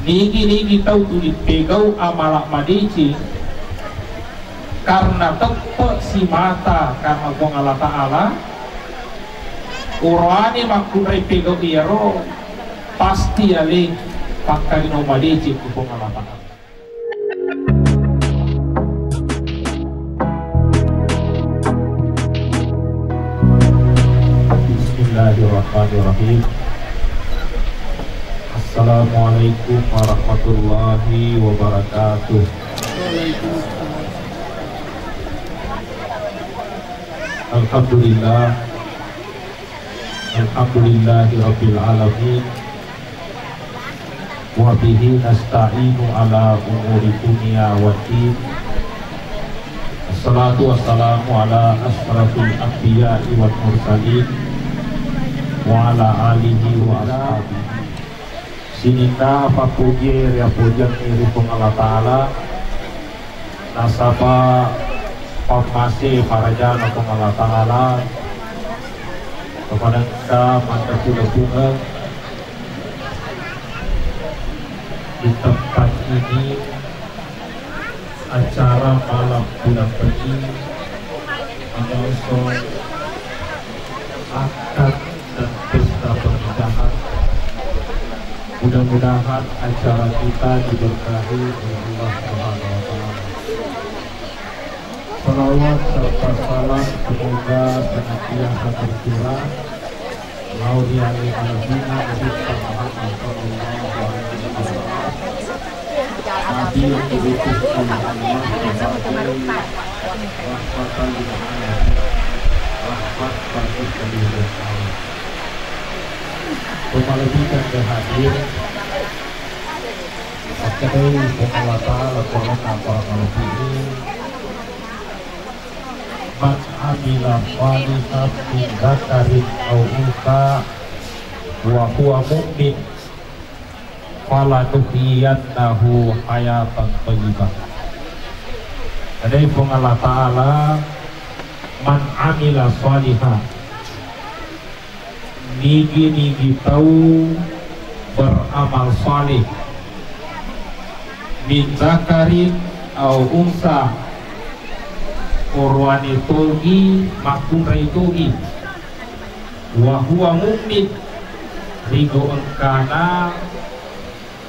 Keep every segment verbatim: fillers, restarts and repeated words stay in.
Nigi-nigi tau tuli pegau amala madeceng karena teppe simata karena Puang Allah Ta'ala, oroane makkunrai pegau iyaro pasti ale pakkalino madeceng ku Puang Allah Ta'ala. Bismillahirrahmanirrahim. Assalamualaikum warahmatullahi wabarakatuh. Alhamdulillah. Alhamdulillahi rabbil alamin. Wa bihi nasta'inu ala umuri dunya waddin. Wassalatu wassalamu ala asyrafil anbiya'i wal mursalin wa ala alihi wa ashabihi. Sininna pappujie riapojangngi ri Puang Allah Ta'ala, nasaba pammase farajana Puang Allah Ta'ala, kepada engka mandepu-depungeng di tempat ini, acara malam bulan Peni, menyongsong akad dan pesta pernikahan. Mudah-mudahan acara kita diberkahi oleh Allah Subhanahu wa Ta'ala. Salawat serta salam semoga senantiasa tercurah Mauriani Albina Nabi Muhammad sallallahu alaihi wasallam. Nabi yang diutus oleh Allah sebagai rahmatan lil alamin, rahmat bagi seluruh alam. Pemalebbikan ke hadir, makkedai Puang Allah Ta'ala, Quran apa malebbi ini, Man amila shalihan min dzakarin aw unsa wa huwa mu'min falanuhyiyannahu hayatan thayyibah. Jadi Puang Allah Ta'ala, man amila shalihan, nigi-nigi tau beramal saleh, min dzakarin aw unsa, oroane togi, makkunrai togi, wa huwa mu'min, rigo engkana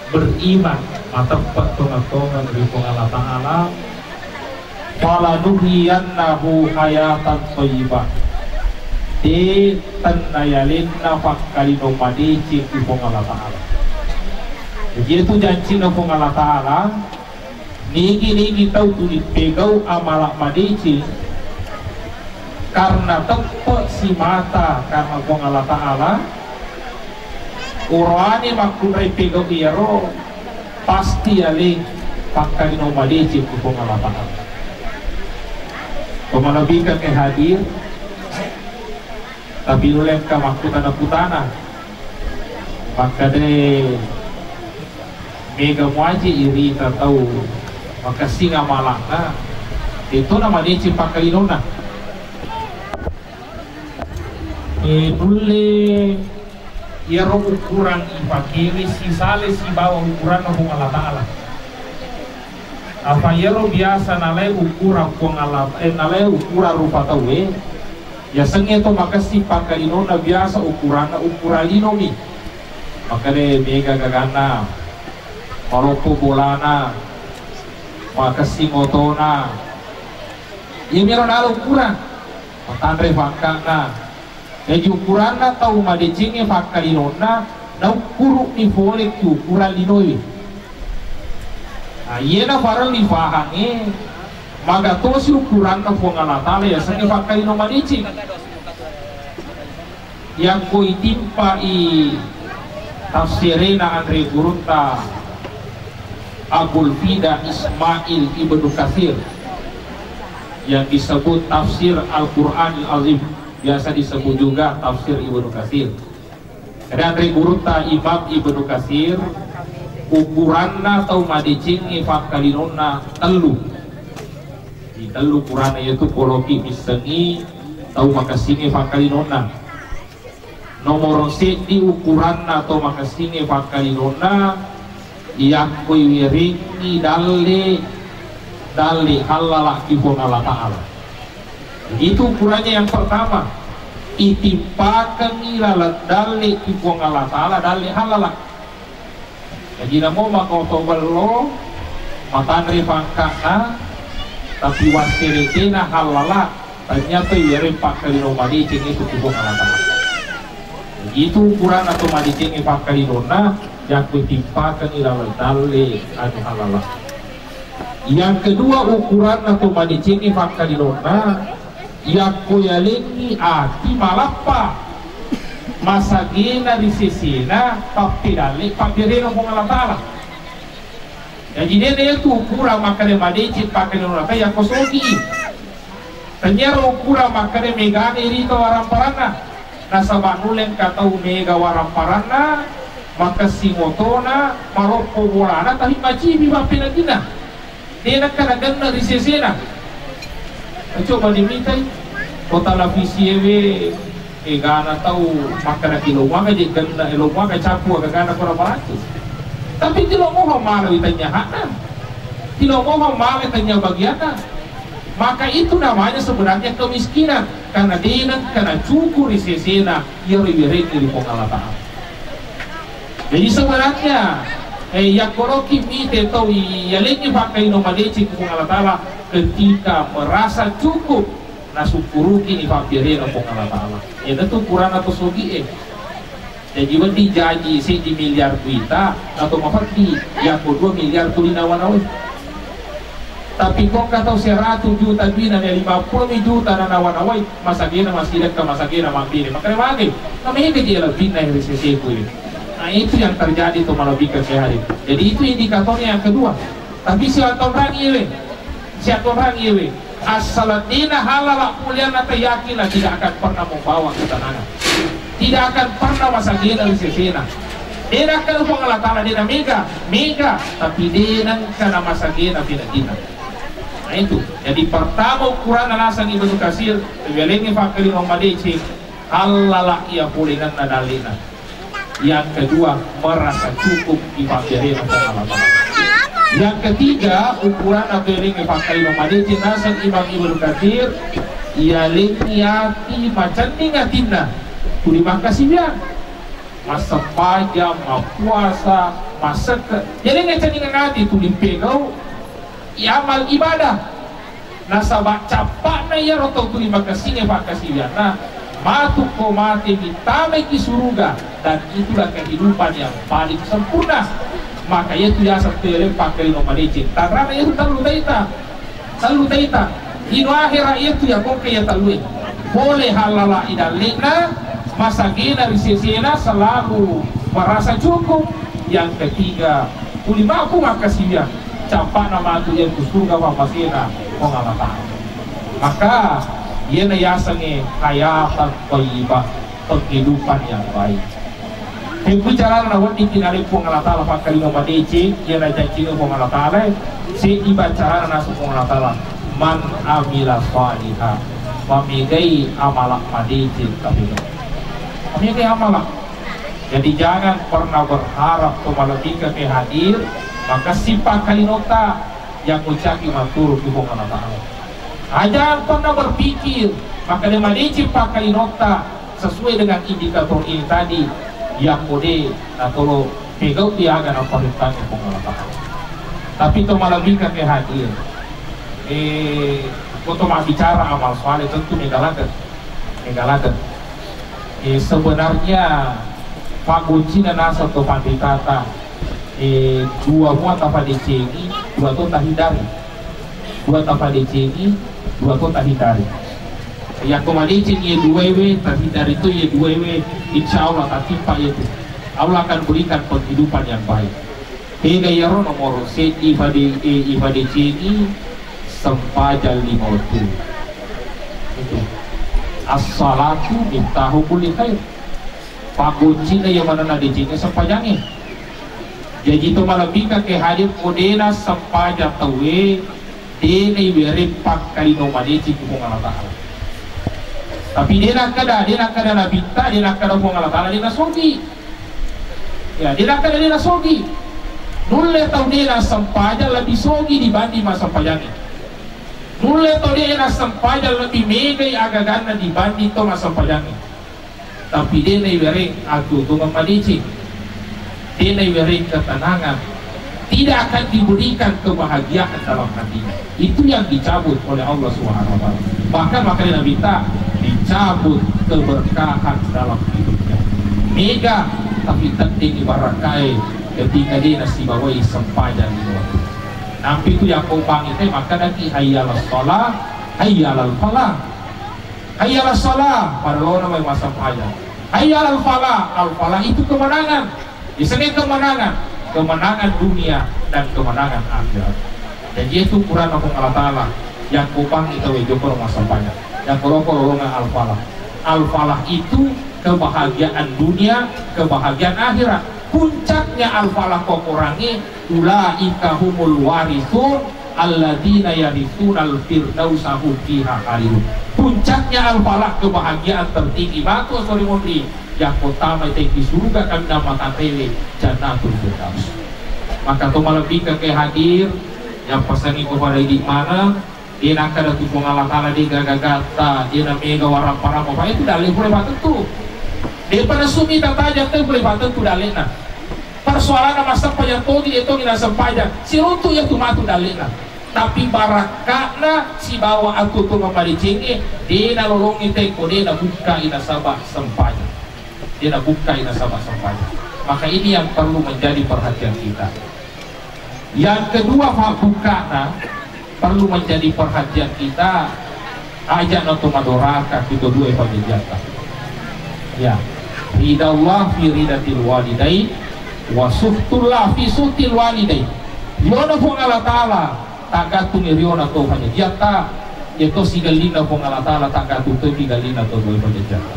beriman, mateppe' tongeng-tongeng ri Puang Allah Ta'ala, falanuhyiyannahu hayatan thayyibah. De tennayalenna pakkalino madeceng ri Puang Allah Ta'ala. Jadi itu jancinna Puang Allah Ta'ala, nigi-nigi tau tuli pegau amala madeceng karena teppe' simata karena Puang Allah Ta'ala, oroane makkunrai pegau iyaro pasti ale pakkalino madeceng ku Puang Allah Ta'ala. Pemalebbikan ke hadir, tapi nulle engka makkutana-kutana. Makkeda mega muaje irita tau makessing amalanna, tetona madeceng pakkalinona. E, nulle iyaro ukuran ipakewe sisale sibawa ukuranna Puang Allah Ta'ala. Apa iyaro biasa nalai ukuran Puang Allah, eh, nalai ukuran rupa tauwe, yasengnge to makessing pakkalinona biasa ukuranna ukuran linomi. Makkeda mega gaganna, maloppo bolana, makessing otona. Iyamiro nala ukuran, matanre pakkana. Jaji ukuranna tau madecengnge pakkalinonna, naukkuru'ni pole ki ukuran linoe. Nah, iyena parellu ipahangnge, magatosi ukuranna Puang Allah Ta'ala yasengnge pakkalino madeceng. Yakko itimpai tafsirena anre gurutta Abul Fida Ismail Ibnu Katsir yang disebut Tafsir Al-Quranil Azim, biasa disebut juga Tafsir Ibnu Katsir. Jadi anre gurutta Imam Ibnu Katsir, ukuranna tau madecengnge pakkalinonna tellu. Di tellu ukuranna yaitu poloki missengngi tau makessingnge pakkalinonna. Nomoro seddi ukuranna tau makessingnge pakkalinonna, Yakko iwerengngi dalle, dalle hallalaki Puang Allah Ta'ala. Itu ukurannya yang pertama. Itimpakengngi laleng dalle ki Puang Allah Ta'ala, dalle hallala. Jaji namo maka oto bello, matanre pangka'na, tapi wassere dena hallala, tanya to iwereng pakkalino madeceng itu ki Puang Allah Ta'ala. Itu ukuranna to madecengnge pakkalinonna, yakko timpakengngi laleng dalle anu halala. Yang kedua ukuranna to madecengnge pakkalinonna, yakko yalengngi ati malappa masagena ri sesena pappedalle pabberena Puang Allah Ta'ala. Jaji dena itu ukurang makkeda madeceng pakkalinonna ta yakko sogi. Tanyaro ukurang makkeda megana irita waramparanna. Nasaba nulle engka tau mega waramparanna, makessing otona, maloppo bolana, tapi macibi bappenatinna. Dena kana genne ri sesena. Coba dimitai, ko televisi ewe, egana tau makkeda kilo muaga je genne, elo muaga capu aga gana kora Perancis. Tapi kilo moho mala witanya hakna. Kilo moho mala tanya bagianna. Maka itu namanya sebenarnya kemiskinan, karena dena kana cuku ri sesena iyaro iwerengngi ri Puang Allah Ta'ala. Jadi sebenarnya, eh, yakkoroki mite tau i-, yalengngi pakkaino madeceng Puang Allah Ta'ala ketika merasa cukup nasukkuruki ni pabberena Puang Allah Ta'ala. Iyana tu ukuranna to sogi e. Jaji wedding jaji seddi miliar kuita atau mapeddi, yakko dua miliar tuli nawa-nawai. Tapi ko engka tau seratu juta duina, na lima puluh juta na nawa-nawai, masagena masih dekka, masagena mabbere. Makanya mage, na mega je lebbinna ri seseku ini. Nah, itu yang terjadi to malebbikan sehari. Jadi itu indikatornya yang kedua. Tapi siatonrang iwe, siatonrang iwe. Asal dena halala mulianna ta yakinlah tidak akan pernah membawa ketenangan. Tidak akan pernah masagena ri sesena. Dena kana Puang Allah Ta'ala dena mega, mega, tapi dena kana masagena pinatina. Nah itu. Jadi pertama ukuranna naseng Ibnu Katsir, riwelengngi pakkalino madeceng, halala iya polengenna dallena. Yang kedua, merasa cukup di pabberena Puang Allah Ta'ala. Yang ketiga, ukuran atau yang dipakkaino madeceng naseng Imam Ibnu Katsir, yalengngi ati macenning atinna tuli makkasiwiang, massempajang, mappuasa, massekke. Jadi ngecenning ati tuli pegau, ya, amal ibadah. Nasaba cappa'na iyaro tau tuli makessingnge pakkasiwianna, matu ko mate mittamai ki suruga, dan itulah kehidupan yang paling sempurna. Maka iyatu yaseng tele pakkaino madeceng. Tanrana iyatu tellu taita. Tellu taita. Lino ahera iyatu yakongka iya tellue. Pole halala idallena, masagena ri sesena selalu merasa cukup. Yang ketiga, tuli mampu makkasiwiang. Cappa'na matu iyatu surga papasena Puang Allah Ta'ala. Maka iyana yasengnge hayatan thayyibah, penghidupan yang baik. Pembicaraan na wedding kinale Puang Allah Ta'ala pakkalino madeceng, iyana janjinna Puang Allah Ta'ala, seddi bacarana naseng Puang Allah Ta'ala, "Man amila shaliha," mamegai amala madeceng kapega. Mamegai amala. Jadi jangan pernah berharap to malebbika ke hadir, maka sipakkalinota yang ngucaki matturu ki Puang Allah Ta'ala. Ah, jangan pernah berpikir, maka de madeceng pakkalinota sesuai dengan indikator ini tadi, yang kode natolo pegau ki aga naparittangi Puang Allah Ta'ala. Tapi to malebbika ke hadir, eh, ko to mabbicara amal saleh tentu mega ladde, mega ladde. Eh, sebenarnya paggoncina naseng to panritata, eh, dua mua tapadecengi, dua to tahindari. Dua tapadecengi, dua to tahindari. Yakko madecengi ye duaewe, tahindari to ye duaewe, insya Allah tatimpa yetu. Allah akan berikan penghidupan yang baik. Tega iyaro nomoro seddi ifade-, eh, ifadecengi sempajang lima wettu. Itu. As-salatu miftahu kulli khair. Paggoncina iya manenna decengi sempajangnge. Jaji to malebbika ke hadir ko dena sempajang tauwe, dena iwereng pakkalino madeceng ku Puang Allah Ta'ala. Tapi dena kada, dena kada nabitta, dena kada Puang Allah Ta'ala, dena sogi. Ya, dena kada, dena sogi. Nulle tau de' nassempajang lebbi sogi dibanding massempajangnge. Nulle tau de' nassempajang lebbi megai agaganna dibanding to massempajangnge. Tapi de' naiwereng atuo-tuongeng madeceng. De' naiwereng ketenangan. Tidak akan diberikan kebahagiaan dalam hatinya. Itu yang dicabut oleh Allah Subhanahu wa Ta'ala. Bahkan makanya Nabi ta dicabut keberkahan dalam hidupnya. Mega, tapi tette' ibarakkai ketika de' nasibawai sempajang di waktu. Nampi tu yakko bangi te makkadaki, "Hayya 'alas shalah, hayya 'alal falah." "Hayya 'alas shalah," pada lona mai massempajang. "Hayya 'alal falah." Al-falah itu kemenangan. Di sini kemenangan, kemenangan dunia dan kemenangan akhirat. Jadi itu ukuranna Puang Allah Ta'ala yakko bangi tau jokoro massempajang. Yakko loko lolongeng al-falah. Al-falah itu kebahagiaan dunia, kebahagiaan akhirat. Puncaknya al-falah ko Korangnge, "Ulaika humul warithun alladzina yarithunal firdausa hum fiha khalidun." Puncaknya al-falah, kebahagiaan tertinggi matu sori monri, yakko tamai te ki surga kami namakatewe Jannatul Firdaus. Maka to malebbikeng ke hadir, yang pesangi kepada idi mana, de' nakkada tu Puang Allah Ta'ala de' gaga-gaga ta, de' namega warappa-rappa, pa itu dalle' pura patentu. De' pada sumi tatajang te pura patentu dalle'na. Persoalanna massempajang togi, de' togi nassempajang. Siruntu' iya tu matu dalle'na. Tapi barakka'na sibawa atuo-tuongeng madecengnge, de' nalolongi te ko de' nabukkai nasaba sempajang. De' nabukkai nasaba sempajang. Maka ini yang perlu menjadi perhatian kita. Yang kedua, fa-, bukkana perlu menjadi perhatian kita, aja' na to madoraka kita dua pajajiatta. Ya, ridallah fi ridatil walidain, wa suhtullah fi suhtil walidain. Riona Puang Allah Ta'ala tagattungi riona to pajajiatta, ya to sigallinna Puang Allah Ta'ala tagattung to sigallinna to dua pajajiatta.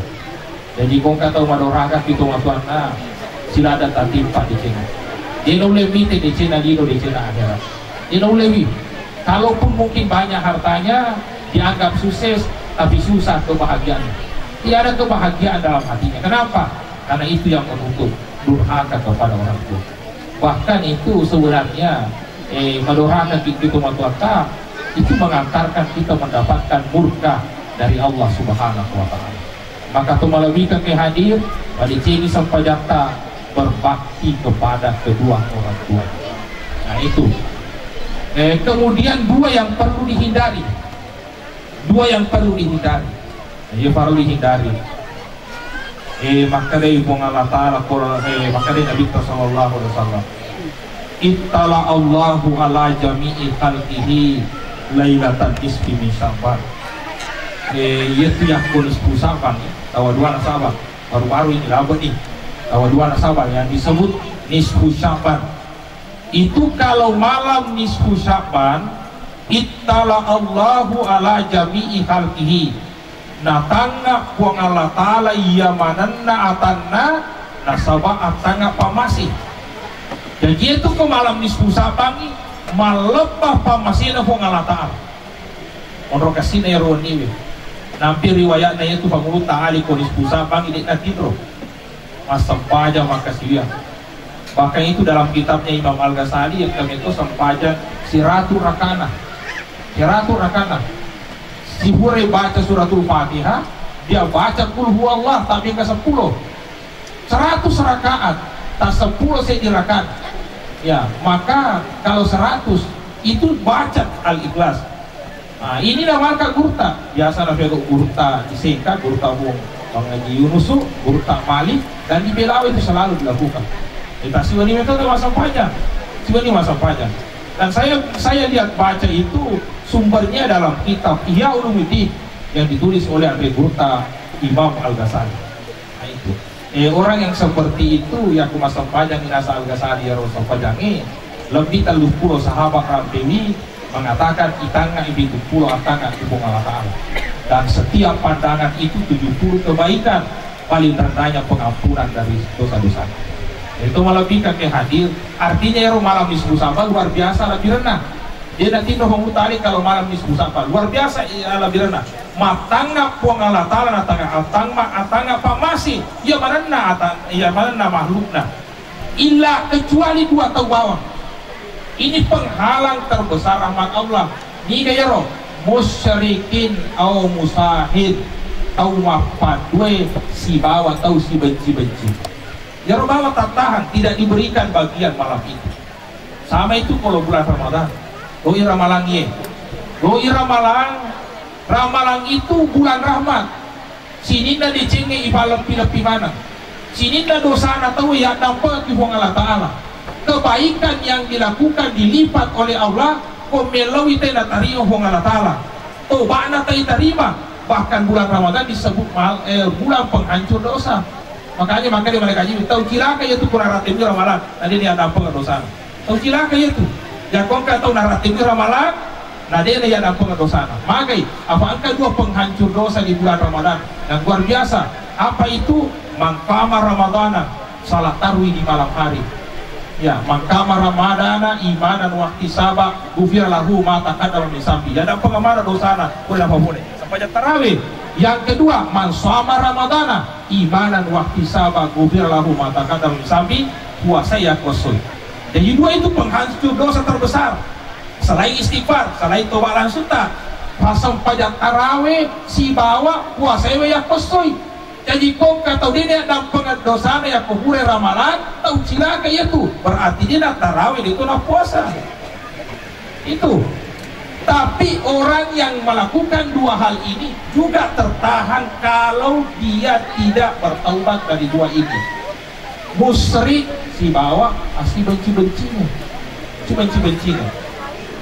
Jadi, ko engka tau madoraka ki tomatoanna, silada tatimpa decenna. De' naulle mite decenna lino, decenna akhirat. De' naulle wi. Kalaupun mungkin banyak hartanya, dianggap sukses, tapi susah kebahagiaannya. Tidak ada kebahagiaan dalam hatinya. Kenapa? Karena itu yang menutup durhaka kepada orang tua. Bahkan itu sebenarnya, eh, madoraka ki tomatoatta, itu mengantarkan kita mendapatkan murka dari Allah Subhanahu wa Ta'ala. Maka to malebbikeng ke hadir, padecengi sempajatta, berbakti kepada kedua orang tua. Nah, itu. Eh, kemudian dua yang perlu dihindari. Dua yang perlu dihindari. Iya, perlu dihindari. Eh, makkedai Puang Allah Ta'ala, Qur'an, eh, makkedai Nabi sallallahu alaihi wasallam, "Ittala Allahu ala jami'i khalqihi lailatal nisfi min Sya'ban." Eh, iya tu yakko nisfu Sya'ban, tawa dua nasaba, baru-baru ini labet nih, tawa dua nasaba yang disebut nisfu Sya'ban. Itu kalau malam nisfu Sya'ban, ittala Allahu ala jami'i khalqihi. Natangnga Puang Allah Ta'ala iya manenna atanna, nasaba attangnga pammase. Jaji itu ko malam nisfu Sya'ban, mallebbang pammasena Puang Allah Ta'ala. Onro kasina ero wenniwe. Nampi riwayatna itu pangulutta Ali ko nisfu Sya'ban, de'na tinro. Massempajang makkasiwiang. Bahkan itu dalam kitabnya Imam Al-Ghazali yang kami itu sempajang siratu rakana. Siratu rakana. Sihure baca suratul Fatihah, dia baca qul huwallah, tapi ke sepuluh. Seratus rakaat, tak sepuluh seddi rakaat. Ya, maka kalau seratus itu baca Al-Ikhlas. Ah, ini namanya gurutta. Biasa na fego gurutta di Sengka, gurutta Bung Pangaji Yunusu, gurutta Malik, dan di Belawe itu selalu dilakukan. Kita siwani metode masa panjang, siwani masa panjang. Dan saya saya lihat baca itu sumbernya dalam kitab Ihya Ulumuddin yang ditulis oleh Abe Gurutta Imam Al Ghazali. Nah, itu. Eh, orang yang seperti itu, ya, aku masempajang nasa Al Ghazali ya, sempajangi lebih tellu puluh sahabat Rabbiwi mengatakan, "Itanga ibi tupulo atanga kubung Allah Ta'ala." Dan setiap pandangan itu tujuh puluh kebaikan, paling rendahnya pengampunan dari dosa-dosa. Itu malah bika ke hadir. Artinya, ya, malam nisfu Sya'ban luar biasa lebih rendah. Dia nanti roh mutali kalau malam nisfu Sya'ban luar biasa, ya, lebih rendah. Matanga Puang Allah Ta'ala, natanga atang ma atanga pamasi. Iya manenna ata iya manenna makhlukna. Illa kecuali dua tau bawang. Ini penghalang terbesar rahmat Allah. Niga iyaro? Musyrikin au musahid, tau mappaddue sibawa tau sibenci-benci. Iyaro bawang tattahang, tidak diberikan bagian malam itu. Sama itu kalau bulan Ramadan. Doi Ramalang ye. Doi Ramalang, Ramalang itu bulan rahmat. Sininna decengnge ipaleppi-leppi maneng. Sininna dosana tau yaddampengekki Puang Allah Ta'ala. Kebaikan yang dilakukan dilipat oleh Allah, ko mellaui te natarima Puang Allah Ta'ala. Toba'na taitarima, bahkan bulan Ramadan disebut mal-, eh, bulan penghancur dosa. Makanya, makanya mereka ini tau cilaka itu kurang rate mira malam, tadi dia dampeng dosana. Tau cilaka itu. Yang kongka tau narate mira malam, na dena ya dampeng dosana. Magai, apa angka dua penghancur dosa di bulan Ramadan yang luar biasa? Apa itu? Mangkama Ramadana, salat tarwi di malam hari. Ya, mangkama Ramadana imanan wahtisaba, gufira lahu ma taqaddama min zambi. Ya dampeng mana dosana, boleh apa boleh. Sempajang tarawih. Yang kedua, man shoma Ramadana imanan wahtisaba gufira lahu ma taqaddama min zambi, puasa ya kosoi. Jadi dua itu penghancur dosa terbesar. Selain istighfar, selain tobat langsung ta, pasempajang tarawih sibawa puasa ya kosoi. Jadi kongka tau dena dampeng dosana ya kubure ramalan, tau cilaka itu. Berarti dia na tarawih itu na puasa. Itu. Tapi orang yang melakukan dua hal ini juga tertahan kalau dia tidak bertaubat dari dua ini. Musyrik sibawa assibenci-bencinya. Sibenci-bencinya.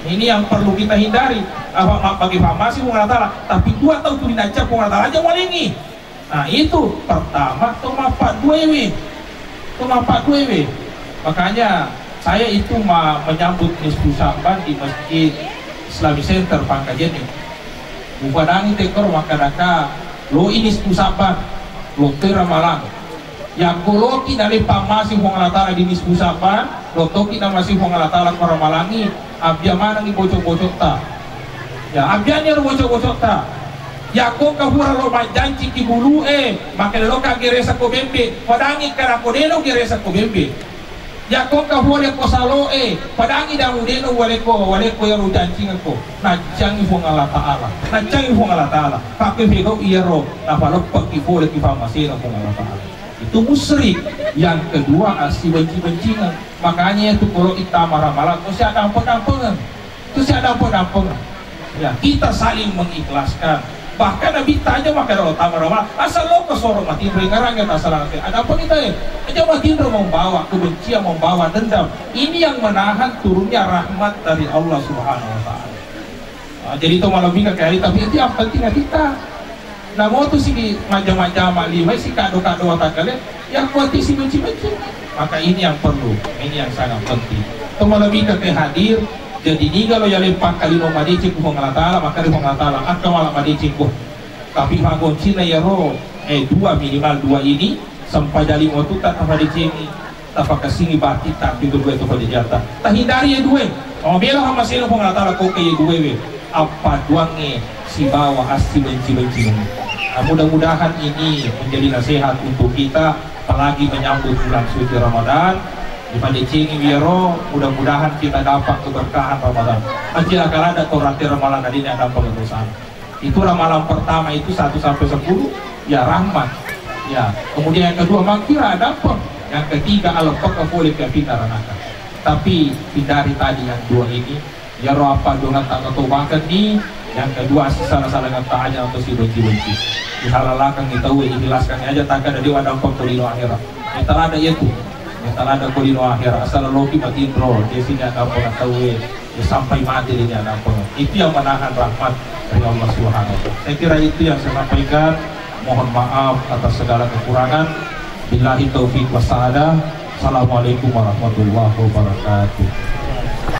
Ini yang perlu kita hindari. Apa ma-, bagi famasi Puang Allah Ta'ala, tapi dua tau tu dinacca Puang Allah Ta'ala aja walingi. Nah, itu pertama, to mappadduewe. To mappadduewe. Makanya saya itu ma-, menyambut Nisfu Sya'ban di Masjid Islamic Center Pangkajene. Upadangi tekkoro makkadaka, lo ini Nisfu Sya'ban, lo tera malang. Yakko loki nalepa masi Puang Allah Ta'ala di Nisfu Sya'ban, lo toki na masi Puang Allah Ta'ala ko ramalangi, abbiang manengi bocok-bocokta. Ya, abbianni ro bocok-bocokta. Yakko ka pura lo majjanci ki bulu e, maka lo ka geresa ko bembe, padangi kana ko delo geresa ko bembe. Yakko ka pura ko salo e, padangi damu delo waleko, waleko yaro jancingko. Najjangi Puang Allah Ta'ala. Najjangi Puang Allah Ta'ala. Pakke pegau iyaro, napaloppa ki pole ki pamasena Puang Allah Ta'ala. Itu musyrik. Yang kedua, assibenci-bencingeng. Makanya itu kalau ittama ramalang, to siaddampeng-dampengeng. To siaddampeng-dampengeng. Ya, kita saling mengikhlaskan. Bahkan Nabi tanya maka kalau tama ramalang, asal lo ke soro matinro ngarang ya masalah nanti. Ada apa kita ya? Aja matinro membawa kebencian, membawa dendam. Ini yang menahan turunnya rahmat dari Allah Subhanahu wa Ta'ala. Ah, jadi to malebbi ka kali, tapi itu yang penting kita. Namo tu sigi majama-jama liwai si kado-kado watakale, yang kuati si benci-benci. Maka ini yang perlu, ini yang sangat penting. To malebbi ka ke hadir, jadi niga lo yale pakkalino madeceng ku Puang Allah Ta'ala, maka di Puang Allah Ta'ala, akka mala madeceng ku. Tapi pagoncina yaro, eh, dua, minimal dua ini, sempajang lima tu tak tapadecengi. Tafakassingi batitta, itu dua itu pada jata. Tahindari ya dua. Mau bela sama seno Puang Allah Ta'ala kau ke ya dua we. Apa duange sibawa assi benci-benci. Nah, mudah-mudahan ini menjadi nasihat untuk kita, apalagi menyambut bulan suci Ramadan. Di pada cengi wiro, mudah-mudahan kita dapat keberkahan Ramadan. Acil akal ada kau rate Ramadan tadi ini ada pengurusan. Itu ramalan pertama itu satu sampai sepuluh, ya rahmat. Ya, kemudian yang kedua, maghfirah, dampeng. Yang ketiga, alepeka pole ke api neraka. Tapi hindari tadi yang dua ini, ya roh apa dona tak ketobakan ni, yang kedua, si salah-salah kata aja atau si benci-benci. Dihalalkan kita, ikhlaskan aja, tak ada dia dampeng kolino akhirat. Kita ada itu. Kita ada kolino akhirat. Asal loki matinro, dia sini ada apa tahu. Ya, sampai mati dia tidak apa. Itu yang menahan rahmat dari Allah Subhanahu wa Ta'ala. Saya kira itu yang saya sampaikan. Mohon maaf atas segala kekurangan. Billahi taufiq wassaada. Assalamualaikum warahmatullahi wabarakatuh.